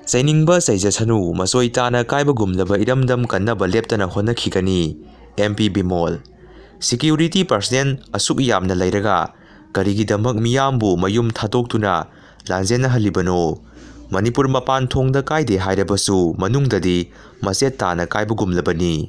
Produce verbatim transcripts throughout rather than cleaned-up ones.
ꯆꯩꯅꯤꯡꯕ ꯆꯩꯖꯁꯅꯨ, ꯃꯆꯣꯏ ꯇꯥꯅ ꯀꯥꯏꯕꯒꯨꯝꯂꯕ ꯏꯔꯝꯗꯝ ꯀꯟꯅꯕ ꯂꯦꯞꯇꯅ ꯍꯣꯠꯅꯈꯤꯒꯅꯤ꯫ M P Bimol. Security personnel ꯑꯁꯨꯛ ꯌꯥꯝꯅ ꯂꯩꯔꯒ ꯀꯔꯤꯒꯤꯗꯃꯛ ꯃꯤꯌꯥꯝꯕꯨ ꯃꯌꯨꯝ ꯊꯥꯗꯣꯛꯇꯨꯅ ꯂꯥꯟꯖꯦꯟꯅꯍꯜꯂꯤꯕꯅꯣ? ꯃꯅꯤꯄꯨꯔ ꯃꯄꯥꯟ ꯊꯣꯡꯗ ꯀꯥꯏꯗꯦ ꯍꯥꯏꯔꯕꯁꯨ ꯃꯅꯨꯡꯗꯗꯤ ꯃꯆꯦꯠ ꯇꯥꯅ ꯀꯥꯏꯕꯒꯨꯝꯂꯕꯅꯤ꯫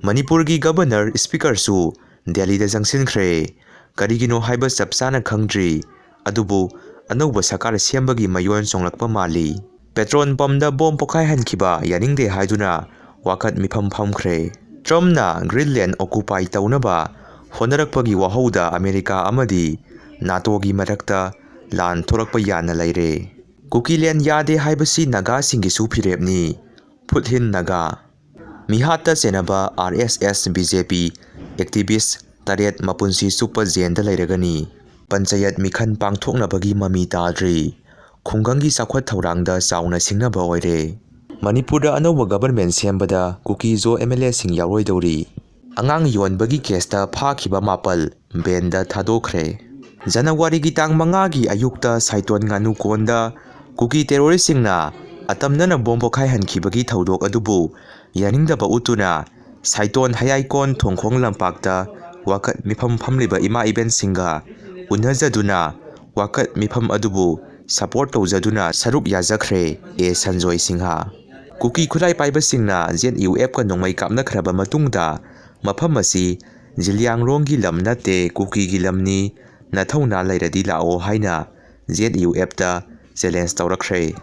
ꯃꯅꯤꯄꯨꯔꯒꯤ Governor, Speakerꯁꯨ ꯗꯦꯜꯂꯤꯗ ꯆꯪꯁꯤꯟꯈ꯭ꯔꯦ꯫ ꯀꯔꯤꯒꯤꯅꯣ ꯍꯥꯏꯕ ꯆꯞ ꯆꯥꯅ ꯈꯪꯗ꯭ꯔꯤ꯫ ꯑꯗꯨꯕꯨ ꯑꯅꯧꯕ ꯁꯔꯀꯥꯔ ꯁꯦꯝꯕꯒꯤ ꯃꯌꯣꯟ ꯆꯣꯡꯂꯛꯄ ꯃꯥꯜꯂꯤ꯫ Petrol pumpꯇ bomb ꯄꯣꯈꯥꯏꯍꯟꯈꯤꯕ ꯌꯥꯅꯤꯡꯗꯦ ꯍꯥꯏꯗꯨꯅ ꯋꯥꯀꯠ ꯃꯤꯐꯝ ꯐꯝꯈ꯭ꯔꯦ꯫ Trumpꯅ Greenland occupy ꯇꯧꯅꯕ ꯍꯣꯠꯅꯔꯛꯄꯒꯤ ꯋꯥꯍꯧꯗ ꯑꯃꯦꯔꯤꯀꯥ ꯑꯃꯗꯤ NATOꯒꯤ ꯃꯔꯛꯇ ꯂꯥꯟ ꯊꯣꯛꯂꯛꯄ ꯌꯥꯅ ꯂꯩꯔꯦ꯫ ꯀꯨꯀꯤꯂꯦꯟ ꯌꯥꯗꯦ ꯍꯥꯏꯕꯁꯤ ꯅꯥꯒꯥꯁꯤꯡꯒꯤꯁꯨ ꯐꯤꯔꯦꯞꯅꯤ꯫ ꯐꯨꯠꯍꯤꯟ ꯅꯥꯒꯥ꯫ ꯃꯤꯍꯥꯠꯇ ꯆꯦꯟꯅꯕ ꯑꯥꯔ ꯑꯦꯁ ꯑꯦꯁ ꯕꯤ ꯖꯦ ꯄꯤ activist ꯇꯔꯦꯠ ꯃꯄꯨꯟꯁꯤ ꯆꯨꯞꯄ ꯖꯦꯟꯗ ꯂꯩꯔꯒꯅꯤ꯫ ꯄꯟꯆꯥꯌꯠ ꯃꯤꯈꯜ ꯄꯥꯡꯊꯣꯛꯅꯕꯒꯤ ꯃꯃꯤ ꯇꯥꯗ꯭ꯔꯤ꯫ ꯈꯨꯡꯒꯪꯒꯤ ꯆꯥꯎꯈꯠ ꯊꯧꯔꯥꯡꯗ ꯆꯥꯎꯅ ꯁꯤꯡꯅꯕ ꯑꯣꯏꯔꯦ꯫ ꯃꯅꯤꯄꯨꯔꯗ ꯑꯅꯧꯕ government ꯁꯦꯝꯕꯗ ꯀꯨꯀꯤ ꯖꯣ ꯑꯦꯝ ꯑꯦꯜ ꯑꯦꯁꯤꯡ ꯌꯥꯎꯔꯣꯏꯗꯧꯔꯤ꯫ ꯑꯉꯥꯡ ꯌꯣꯟꯕꯒꯤ caseꯇ ꯐꯥꯈꯤꯕ ꯃꯥꯄꯜ ꯕꯦꯟꯗ ꯊꯥꯗꯣꯛꯈ꯭ꯔꯦ꯫ ꯖꯅꯋꯥꯔꯤꯒꯤ ꯇꯥꯡ ꯃꯉꯥꯒꯤ ꯑꯌꯨꯛꯇ ꯁꯥꯏꯇꯣꯟ ꯉꯥꯅꯨꯀꯣꯟꯗ ꯀꯨꯀꯤ terroristꯁꯤꯡꯅ ꯑꯇꯝꯅꯅ bomb ꯄꯣꯈꯥꯏꯍꯟꯈꯤꯕꯒꯤ ꯊꯧꯗꯣꯛ ꯑꯗꯨꯕꯨ ꯌꯥꯅꯤꯡꯗꯕ ꯎꯠꯇꯨꯅ ꯁꯥꯏꯇꯣꯟ ꯍꯌꯥꯏꯀꯣꯟ ꯊꯣꯡꯈꯣꯡ ꯂꯝꯄꯥꯛꯇ ꯋꯥꯀꯠ ꯃꯤꯐꯝ ꯐꯝꯂꯤꯕ ꯏꯃꯥ ꯏꯕꯦꯟꯁꯤꯡꯒ ꯎꯅꯖꯗꯨꯅ ꯋꯥꯀꯠ ꯃꯤꯐꯝ ꯑꯗꯨꯕꯨ support ꯇꯧꯖꯗꯨꯅ ꯁꯔꯨꯛ ꯌꯥꯖꯈ꯭ꯔꯦ꯫ ꯑꯦ ꯁꯟꯖꯣꯏ ꯁꯤꯡꯍ꯫ ꯀꯨꯀꯤ ꯈꯨꯠꯂꯥꯏ ꯄꯥꯏꯕꯁꯤꯡꯅ ꯖꯦꯠ ꯌꯨ ꯑꯦꯐꯀ ꯅꯣꯡꯃꯩ ꯀꯥꯞꯅꯈ꯭ꯔꯕ ꯃꯇꯨꯡꯗ ꯃꯐꯝ ꯑꯁꯤ ꯖꯤꯂꯤꯌꯥꯡꯔꯣꯡꯒꯤ ꯂꯝ ꯅꯠꯇꯦ, ꯀꯨꯀꯤꯒꯤ ꯂꯝꯅꯤ, ꯅꯊꯧꯅꯥ ꯂꯩꯔꯗꯤ ꯂꯥꯛꯑꯣ ꯍꯥꯏꯅ ꯖꯦꯠ ꯌꯨ ꯑꯦꯐꯇ challenge ꯇꯧꯔꯛꯈ꯭ꯔꯦ꯫